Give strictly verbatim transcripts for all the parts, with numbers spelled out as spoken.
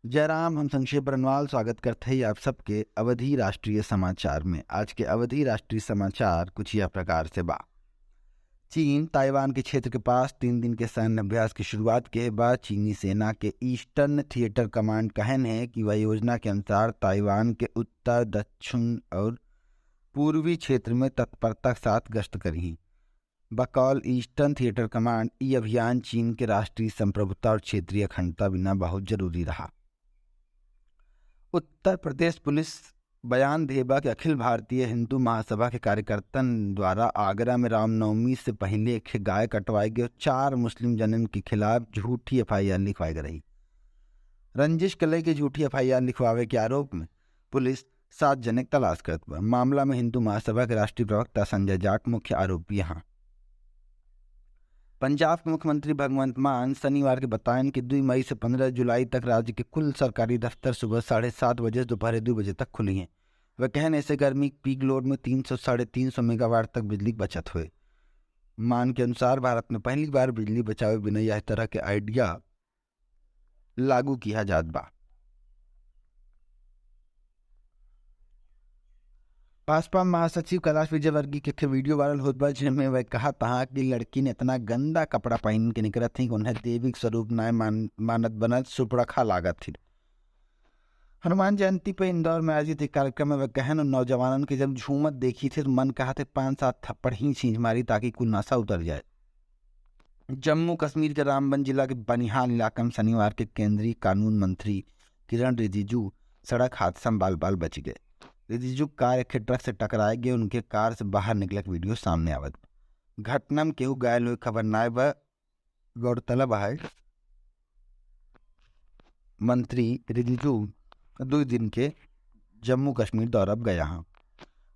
जय राम, हम संक्षेप बरनवाल स्वागत करत हई आप सबके अवधी राष्ट्रीय समाचार में। आज के अवधी राष्ट्रीय समाचार कुछ यह प्रकार से बा। चीन ताइवान के क्षेत्र के पास तीन दिन के सैन्य अभ्यास की शुरुआत के बा। चीनी सेना के ईस्टर्न थिएटर कमांड कहन है कि वह योजना के अनुसार ताइवान के उत्तर, दक्षिण और पूर्वी क्षेत्र में तत्परता के साथ गश्त करिहीं। बकौल ईस्टर्न थिएटर कमांड, ई अभियान चीन के राष्ट्रीय संप्रभुता और क्षेत्रीय अखंडता बिना बहुत जरूरी रहा। उत्तर प्रदेश पुलिस बयान देबा कि अखिल भारतीय हिंदू महासभा के कार्यकर्तन द्वारा आगरा में रामनवमी से पहिले एक ठे गाय कटवाए गए, चार मुस्लिम जनन के खिलाफ झूठी एफ आई आर लिखवाए गए रही। रंजिश कलई के झूठी एफ आई आर लिखवावे के आरोप में पुलिस सात जने के तलाश करत बा। मामला में हिंदू महासभा के राष्ट्रीय प्रवक्ता संजय जाट मुख्य आरोपी हैं। पंजाब के मुख्यमंत्री भगवंत मान शनिवार के बताएन कि दुई मई से पन्द्रह जुलाई तक राज्य के कुल सरकारी दफ्तर सुबह साढ़े सात बजे से दोपहर दो बजे तक खुली हैं। वह कहन, ऐसे गर्मी पीक लोड में तीन सौ, साढ़े तीन सौ मेगावाट तक बिजली की बचत हुए। मान के अनुसार, भारत में पहली बार बिजली बचावे बिना यह तरह के आइडिया लागू किया जात बा। भाजपा महासचिव कैलाश विजयवर्गीय के एक वीडियो वायरल होत बा, जेमे वह कहा था कि लड़की ने इतना गंदा कपड़ा पहन के निकलत थी कि उन्हें देवी के स्वरूप नाय मान-, मानत बनत सुपड़खा लागत थी। हनुमान जयंती पे इंदौर में आयोजित एक कार्यक्रम में वह कहन, उन नौजवानन के जब झूमत देखी थे तो मन कहा थे पाँच सात थप्पड़ ही छींच मारी ताकि कुल नशा उतर जाए। जम्मू कश्मीर के रामबन जिला के बनिहाल इलाका में शनिवार के केंद्रीय कानून मंत्री किरण रिजिजू सड़क हादसा में बाल बाल बच गए। रिजिजू कार एक ट्रक से टकराए गए, उनके कार से बाहर निकले के वीडियो सामने आवत। घटना में केहू घायल हुए खबर नाय बा। गौरतलब है, मंत्री रिजिजू दो दिन के जम्मू कश्मीर दौरा पर गया हैं।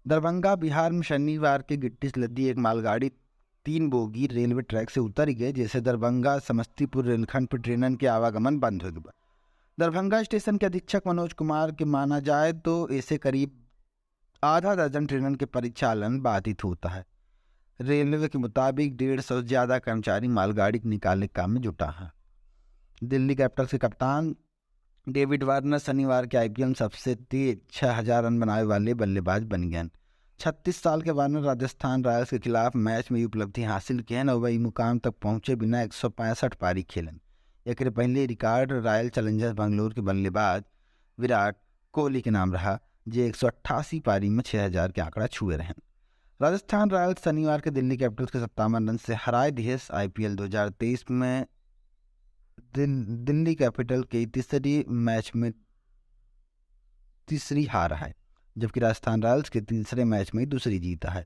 दरभंगा, बिहार में शनिवार के गिट्टी से लदी एक मालगाड़ी तीन बोगी रेलवे ट्रैक से उतर गए, जैसे दरभंगा समस्तीपुर रेलखंड पर ट्रेनन के आवागमन बंद हो गया। दरभंगा स्टेशन के अधीक्षक मनोज कुमार के माना जाए तो ऐसे करीब आधा दर्जन ट्रेनन के परिचालन बाधित होता है। रेलवे के मुताबिक डेढ़ सौ से ज्यादा कर्मचारी मालगाड़ी के निकाले के काम में जुटा है। दिल्ली कैपिटल्स के कप्तान डेविड वार्नर शनिवार के आई पी एल में सबसे तेज छह हजार रन बनावे वाले बल्लेबाज बन गए। छत्तीस साल के वार्नर राजस्थान रॉयल्स के खिलाफ मैच में ये उपलब्धि हासिल किए हैं और वह ई मुकाम तक पहुंचे बिना एक सौ पैंसठ पारी खेलन। एकरे पहले रिकॉर्ड रॉयल चैलेंजर्स बेंगलोर के बल्लेबाज विराट कोहली के नाम रहा, जे एक सौ अट्ठासी पारी में छह हजार के आंकड़ा छुए रहन। राजस्थान रॉयल्स शनिवार के दिल्ली कैपिटल्स के सत्तावन रन से हराए दिहेस। आई पी एल दो हजार तेईस में दिल-, दिल्ली कैपिटल के तीसरी मैच में तीसरी हार है, जबकि राजस्थान रॉयल्स के तीसरे मैच में दूसरी जीत है।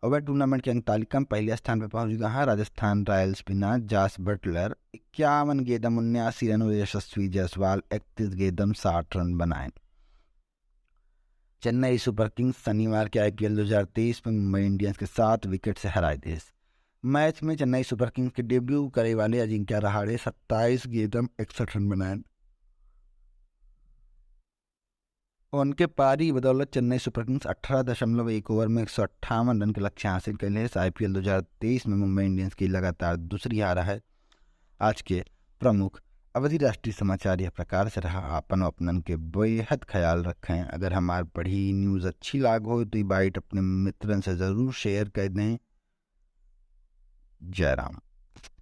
और वह टूर्नामेंट के अंक तालिका में पहले स्थान पर पहुंच गया है। राजस्थान रॉयल्स बिना जॉस बटलर इक्यावन गेंदम उन्यासी रन और यशस्वी जायसवाल इकतीस गेंदम साठ रन बनाए। चेन्नई सुपर किंग्स शनिवार के आई पी एल दो हजार तेईस में मुंबई इंडियंस के सात विकेट से हराए दिहेस। मैच में चेन्नई सुपर किंग्स के डेब्यू करे वाले अजिंक्य रहाणे सत्ताईस गेंदम इकसठ रन बनाए। उनके पारी बदौलत चेन्नई सुपर किंग्स अठारह दशमलव एक ओवर में एक सौ अट्ठावन रन के लक्ष्य हासिल कर लिहेस। आई पी एल दो हजार तेईस में मुंबई इंडियंस की लगातार दूसरी हार है। आज के प्रमुख अवधी राष्ट्रीय समाचार यह प्रकार से रहा। आपन अपनन के बेहद ख्याल रखें। अगर हमार पढ़ी न्यूज़ अच्छी लाग हो तो ई बाइट अपने मित्रन से ज़रूर शेयर कर दें। जय राम।